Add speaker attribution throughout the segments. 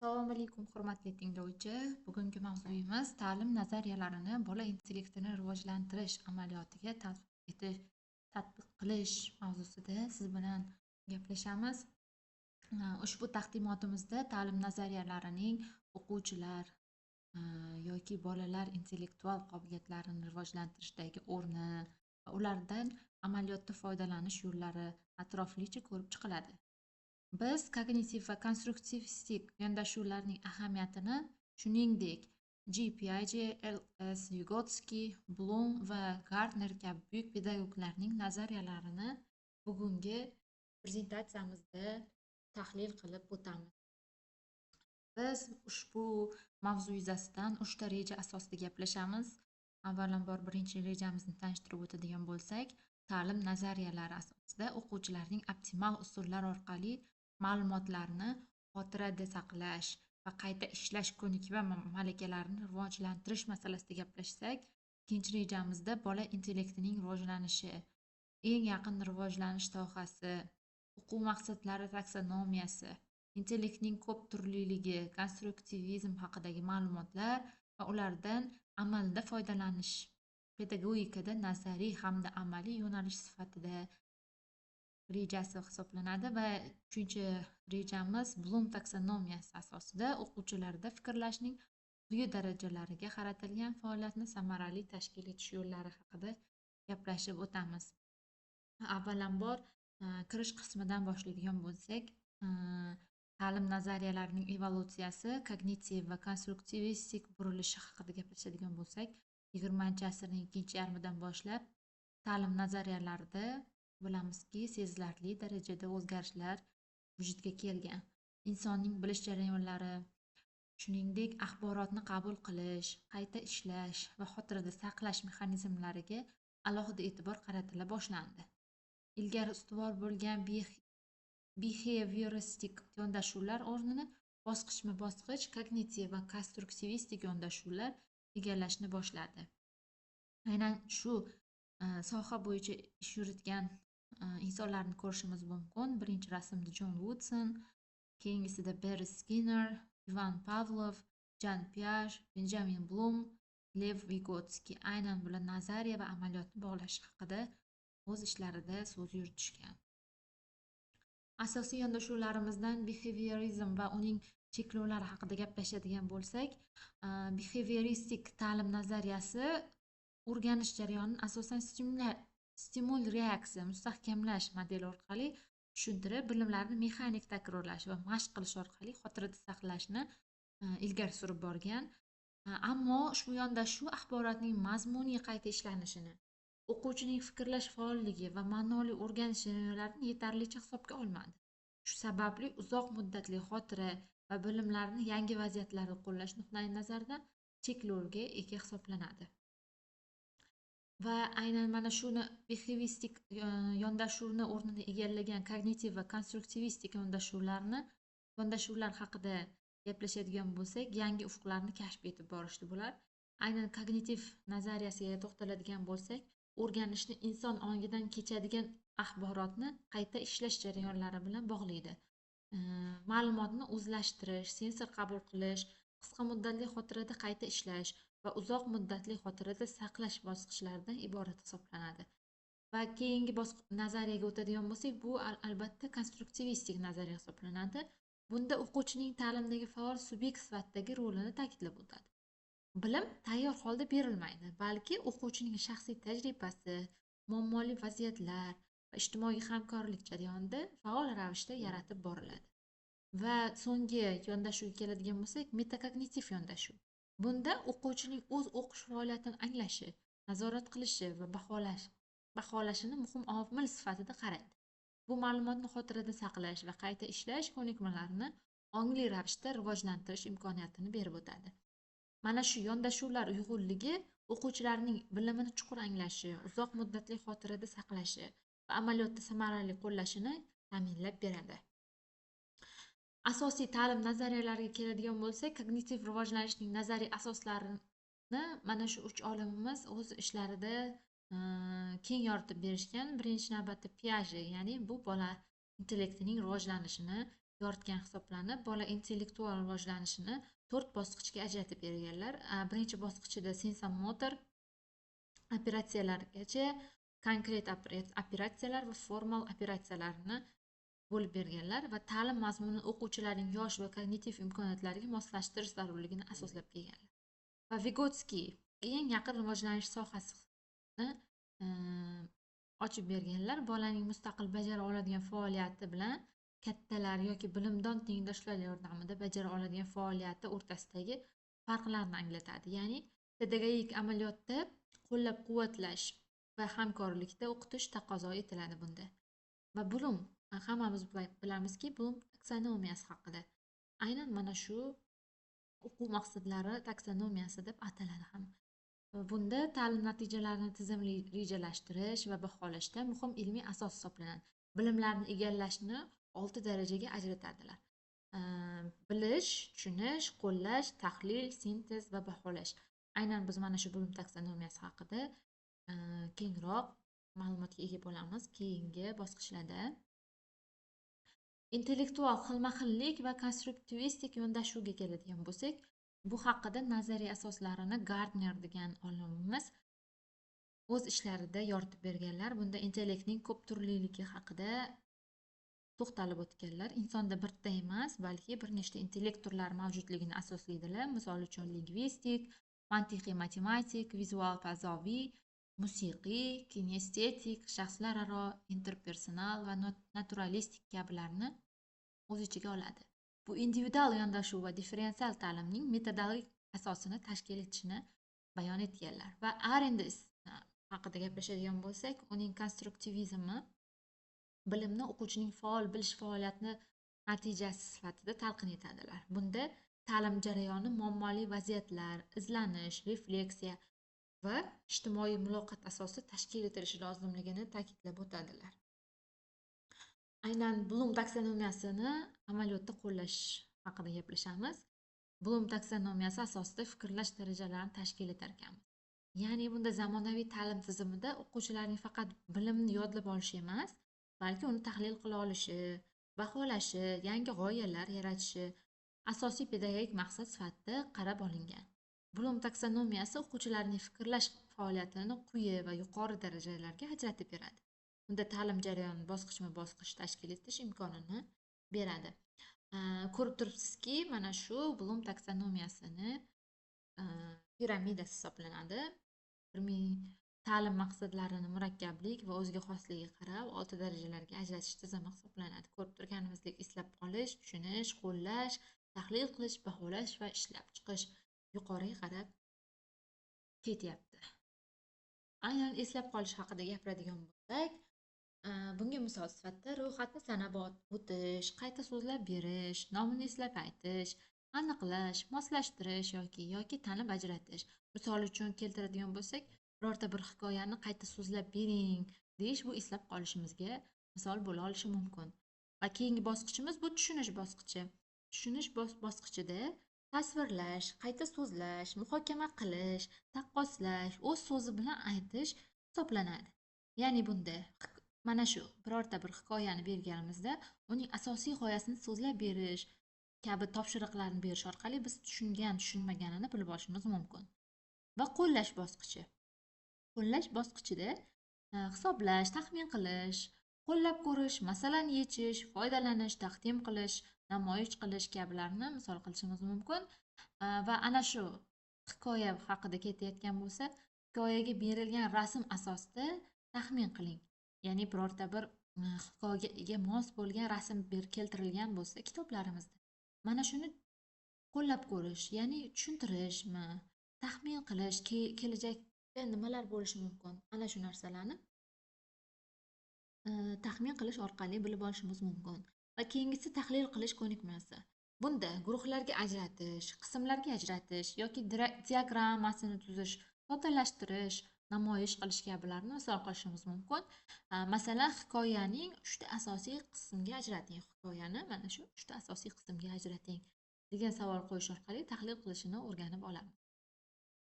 Speaker 1: Assalomu alaykum, hurmatli tinglovchi. Bugungi mavzuyimiz ta'lim nazariyalarini bola intellektini rivojlantirish amaliyotiga tatbiq etish, tatbiq qilish mavzusida siz bilan gaplashamiz. Ushbu taqdimotimizda ta'lim nazariyalarining o'quvchilar yoki bolalar intellektual qobiliyatlarini rivojlantirishdagi o'rni va ulardan amaliyotda foydalanish yo'llari atroflicha ko'rib chiqiladi. Biz kognitiv va konstruktivistik yondashuvlarning ahamiyatini, shuningdek, G. Piaget, L. S. Vygotsky, Blum va Gardner kabi buyuk pedagoglarning nazariyalarini bugungi prezentatsiyamizda tahlil qilib o'tamiz. Biz ushbu mavzu yuzasidan uchta reja asosida gaplashamiz. Avvalambor birinchi rejamizni tanishtirib o'tadigan bo'lsak, ta'lim nazariyalari asosida o'quvchilarning optimal usullar orqali ma'lumotlarni xotirada saqlash va qayta ishlash ko'nikma malakalarini rivojlantirish masalasida gaplashsak, ikkinchi rejamizda bola intellektining rivojlanishi, eng yaqin rivojlanish sohasi, o'quv maqsadlari taksonomiyasi, intellektning ko'p turliligi, konstruktivizm haqidagi ma'lumotlar va ulardan amalda foydalanish pedagogikada nazariy hamda amaliy yo'nalish sifatida rejasi hisoblanadi va uchinchi rejamiz Blum taksonomiyasi asosida o'quvchilarda fikrlashning quyi darajalariga qaratilgan faoliyatni samarali tashkil etish yo'llari haqida gaplashib o'tamiz. Avvalambor kirish qismidan boshlaydigan bo'lsak, ta'lim nazariyalarining evolyutsiyasi, kognitiv va konstruktivistik burilishi haqida gaplashadigan bo'lsak, 20-asrning ikkinchi yarmidan boshlab ta'lim nazariyalarida bilamizki, sezilarli darajada o'zgarishlar vujudga kelgan. Insonning bilish jarayonlari, shuningdek, axborotni qabul qilish, qayta ishlash va xotirada saqlash mexanizmlariga alohida e'tibor qaratila boshlandi. Ilgari ustuvor bo'lgan behavioristik yondashuvlar o'rnini bosqichma-bosqich kognitiv va konstruktivistik yondashuvlar egallashni boshladi. Aynan shu soha bo'yicha ish yuritgan insonlarni ko'rishimiz mumkin. Birinchi rasmda Jon Watson, keyingisida Barry Skinner, Ivan Pavlov, Jan Piaget, Benjamin Blum, Lev Vygotsky aynan bular nazariya va amaliyotni bog'lash haqida o'z ishlarida so'z yuritishgan. Asosiy yondashuvlarimizdan behaviorizm va uning cheklovlari haqida gaplashadigan bo'lsak, behavioristik ta'lim nazariyasi o'rganish jarayonini asosan stimul reaksiya, mustahkamlash modeli orqali tushuntirib, bilimlarni mexanik takrorlash va mashq qilish orqali xotirada saqlashni ilgari surib borgan. Ammo ushbu yondashuv axborotning mazmuniy qayta ishlanishini, o'quvchining fikrlash faolligi va ma'noli o'rganish jarayonlarini yetarlicha hisobga olmadi. Shu sababli uzoq muddatli xotira va bilimlarni yangi vaziyatlarda qo'llash nuqtai nazaridan cheklovga ega hisoblanadi. Va aynan mana shuni behavioristik yondashuvni o'rnini egallagan kognitiv va konstruktivistik yondashuvlar haqida gaplashadigan bo'lsak, yangi ufqlarni kashf etib borishdi bular. Aynan kognitiv nazariyasiga to'xtaladigan bo'lsak, o'rganishni inson ongidan kechadigan axborotni qayta ishlash jarayonlari bilan bog'laydi. Ma'lumotni o'zlashtirish, sensor qabul qilish, qisqa muddatli xotirada qayta ishlash va uzoq muddatli xotirada saqlash bosqichlaridan iborat hisoblanadi. Va keyingi nazariyaga o'tadigan bo'lsak, bu albatta konstruktivistik nazariya hisoblanadi. Bunda o'quvchining ta'limdagi faol subyekt sifatidagi rolini ta'kidlab o'tadi. Bilim tayyor holda berilmaydi, balki o'quvchining shaxsiy tajribasi, muammoli vaziyatlar va ijtimoiy hamkorlik jarayonida faol ravishda yaratib boriladi. Va so'nggi yondashuvga keladigan bo'lsak, metakognitiv yondashuv. Bunda o'quvchining o'z o'qish faoliyatini anglashi, nazorat qilishi va baholashini muhim omil sifatida qaraydi. Bu ma'lumotni xotirada saqlash va qayta ishlash ko'nikmalarini ongli ravishda rivojlantirish imkoniyatini berib o'tadi. Mana shu yondashuvlar uyg'unligi o'quvchilarning bilimini chuqur anglashi, uzoq muddatli xotirada saqlashi va amaliyotda samarali qo'llashini ta'minlab beradi. Asosiy ta'lim nazariyalariga keladigan bo'lsak, kognitiv rivojlanishning nazariy asoslarini mana shu uch olimimiz o'z ishlarida keng yoritib berishgan. Birinchi navbatda Piaget, ya'ni bu bola intellektining rivojlanishini yoritgan hisoblanib, bola intellektual rivojlanishini 4 bosqichga ajratib berganlar. Birinchi bosqichida sensomotor operatsiyalargacha konkret operatsiyalar va formal operatsiyalarni bo'lib berganlar va ta'lim mazmunini o'quvchilarning yosh va kognitiv imkoniyatlariga moslashtirish zarurligini asoslab kelganlar. Va Vigotskiy eng yaqin rivojlanish sohasini ochib berganlar. Bolaning mustaqil bajara oladigan faoliyati bilan kattalar yoki bilimdon tengdoshlar yordamida bajara oladigan faoliyati o'rtasidagi farqlarni anglatadi. Ya'ni pedagogik amaliyotda qo'llab-quvvatlash va hamkorlikda o'qitish taqozo etiladi bunda. Va Blum, hammamiz bilamizki, Blum taksonomiyasi haqida. Aynan mana shu o'quv maqsadlari taksonomiyasi deb ataladi ham. Bunda ta'lim natijalarini tizimli rejalashtirish va baholashda muhim ilmiy asos hisoblanadi. Bilimlarni egallashni 6 darajaga ajratadilar. Bilish, tushunish, qo'llash, tahlil, sintez va baholash. Aynan biz mana shu Blum taksonomiyasi haqida kengroq ma'lumotga ega bo'lamiz keyingi bosqichlarda. Intellektual xilma-xillik va konstruktivistik yondashuvga keladigan bo'lsak, bu haqida nazariy asoslarini Gardner degan olimimiz o'z ishlarida yoritib berganlar. Bunda intellektning ko'p turliligi haqida to'xtalib o'tganlar. Insonda birta emas, balki bir nechta intellekt turlari mavjudligini asoslaydilar. Misol uchun lingvistik, mantiqiy matematik, vizual fazoviy, musiqiy, kinestetik, shaxslararo, interpersonal va naturalistik kabilarni o'z ichiga oladi. Bu individual yondashuv va differensial ta'limning metodologik asosini tashkil etishini bayon etganlar. Va Arendes haqida gaplashadigan bo'lsak, uning konstruktivizmi bilimni o'quvchining faol bilish faoliyatini natijasi sifatida talqin etadilar. Bunda ta'lim jarayoni muammoli vaziyatlar, izlanish, refleksiya va ijtimoiy muloqot asosida tashkil etilishi lozimligini ta'kidlab o'tadilar. Aynan Blum taksonomiyasini amaliyotda qo'llash haqida gaplashamiz. Blum taksonomiyasi asosida fikrlash darajalarini tashkil etar ekanmiz. Ya'ni bunda zamonaviy ta'lim tizimida o'quvchilarning faqat bilimni yodlab olishi emas, balki uni tahlil qila olishi, baholashi, yangi g'oyalar yaratishi asosiy pedagogik maqsad sifatida qarab olingan. Blum taksonomiyasi o'quvchilarning fikrlash faoliyatini quyi va yuqori darajalarga ajratib beradi. Unda ta'lim jarayonini bosqichma-bosqich tashkil etish imkonini beradi. Ko'rib turibsizki, mana shu Blum taksonomiyasini piramidasi hisoblanadi. Ta'lim maqsadlarini murakkablik va o'ziga xosligiga qarab 6 darajalarga ajratish tizimi hisoblanadi. Ko'rib turganimizdek, eslab qolish, tushunish, qo'llash, tahlil qilish, baholash va ishlab chiqish yuqoriga qarab ketyapti. Aynan eslab qolish haqida gapiradigan bo'lsak, bunga misol sifatida ro'yxatni sanab o'tish, qayta so'zlab berish, nomini eslab aytish, aniqlash, moslashtirish yoki tanib ajratish. Misol uchun keltiradigan bo'lsak, birorta bir hikoyani qayta so'zlab bering deyish bu eslab qolishimizga misol bo'la olishi mumkin. Va keyingi bosqichimiz bu tushunish bosqichi. Tushunish bosqichida tasvirlash, qayta so'zlash, muhokama qilish, taqqoslash, o'z so'zi bilan aytish hisoblanadi. Ya'ni bunda mana shu birorta bir hikoyani berganimizda uning asosiy g'oyasini so'zlab berish kabi topshiriqlarni berish orqali biz tushungan, tushunmaganini bilib olishimiz mumkin. Va qo'llash bosqichi. Qo'llash bosqichida hisoblash, taxmin qilish, qo'llab ko'rish, masalani yechish, foydalanish, taqdim qilish, namoyish qilish kabilarni misol qilishimiz mumkin. Va ana shu hikoya haqida ketayotgan bo'lsa, hikoyaga berilgan rasm asosida taxmin qiling. Ya'ni birorta bir hikoyaga mos bo'lgan rasm keltirilgan bo'lsa kitoblarimizda, mana shuni qo'llab ko'rish, ya'ni tushuntirishmi, taxmin qilish, kelajakda nimalar bo'lishi mumkin, ana shu narsalarni taxmin qilish orqali bilib olishimiz mumkin. Va keyingisi tahlil qilish ko'nikmasi. Bunda guruhlarga ajratish, qismlarga ajratish yoki diagrammasini tuzish, soddalashtirish, namoyish qilish kabilarni misol qilishimiz mumkin. Masalan, hikoyaning 3 ta asosiy qismga ajrating. Hikoyani mana shu 3 ta asosiy qismga ajrating degan savol qo'yish orqali tahlil qilishini o'rganib olamiz.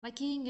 Speaker 1: Va keyingi